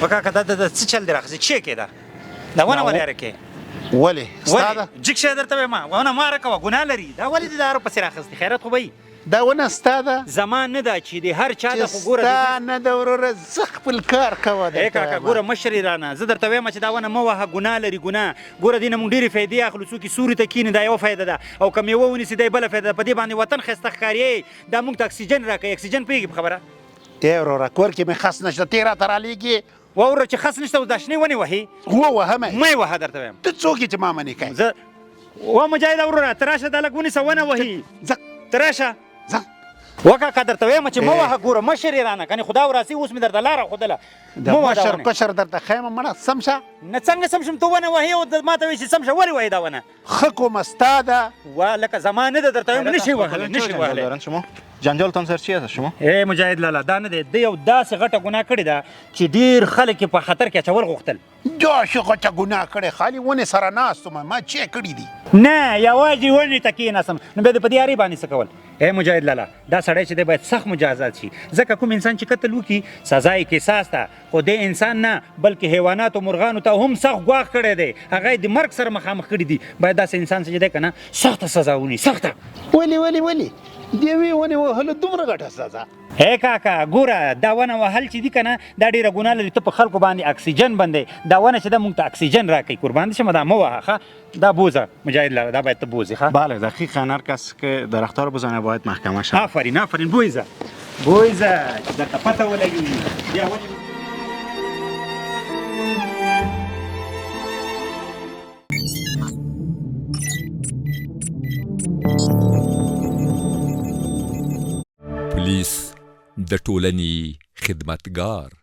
وکاکا، دا د څه چل دی راخسې؟ چې کې دا دا ونه ولې ارکې؟ ولې ستا ده؟ جګ شه، درته وایم، ونه مه اره کوه، ګناه لري. دا ولې دې د ارو پسې راخستې؟ خیرت خو به وي. دا ونه ستا ده؟ زما نه ده، چې د هر چا ده، خو ګوره ستا نه ده وروره، زه خپل کار کوه. ای کاکا، ګوره مشر یې رانه، زه درته وایم چې دا ونه مه وهه، ګناه لري، ګناه. ګوره دې نه موږ ډېرې فایدې اخلو. څوک یې سوري ته کښېني، دا یوه فایده ده، او که مېوه ونیسي، دا یې بله فایده ده. په دې باندې وطن ښایسته ښکاري. دا موږ ته اکسیجن راکوي. اکسیجن پوهېږي په خبره؟ ای وروره، کور کې مې خس نشته، ته راته رالیږي. وروره، چې خس نشته، اوس دا شنې ونې وهي؟ ووهه مې. مه یې وهه، درته وایم. ته څوک یې چې ما منې کوې؟ زه و مجاهده وروره، ته راشه، دا لږ ونیسه، ونه وهي. ځه. ته راشه. ځه. وکاکا، درته وایم چې مه وهه، ګوره مشر یې رانه، کنې خدا وراسي. اوس مې درته لاره ښودله. د مشر کشر درته ښیم، مړه سم شه. نه، څنګه سم شم؟ ته ونه وهې او ما ته وایې چې سم شه. ولې وهې دا ونه؟ ښه کومه ستا ده؟ وا لکه زما نه ده، درته وایم، نه شي وهلی، نه شي وهلی. شما جنجالتان سر چی هست شما؟ ای مجاهد لالا، دا نه دی، دی یو داسې غټه ګناه کړې ده چې ډېر خلک یې په خطر کې اچول غوښتل. داسې غټه ګناه کړې؟ خالي ونې سره ناست وم، ما چې کړي دي؟ نه، یوازې ونې ته کېناستم، نو بیا دې په دې ارې باندې څه کول؟ ای مجاهد لالا، دا سړی چې دی باید سخت مجازات شي، ځکه کوم انسان چې قتل وکړي، سزا یې قصاص ده. خو دې انسان نه، بلکې حیواناتو، مرغانو ته هم سخت ګواښ کړی دی، هغه یې د مرګ سره مخامخ کړي دي. باید داسې انسان چې دی که نه، سخته سزا ونیسي، سخته. ولې ولې ولې د یوې ونې وهلو دومره غټه سزا؟ هی کاکا، ګوره دا ونه وهل چې دي که نه، دا ډېره ګناه لري. ته په خلکو باندې اکسیجن بندې. دا ونه چې ده، موږ ته اکسیجن راکوي. قربان دې شم، دا مه وهه. ښه، دا بوزه مجاهد لالا، دا باید ته بوزې، ښه؟ بله، دقیقا، هر کس که درختار بزنه باید محکمه شود. آفرین، آفرین، بویزه بویزه چې درته پته ولګي بیا ونې. پولیس د ټولنې خدمتګار.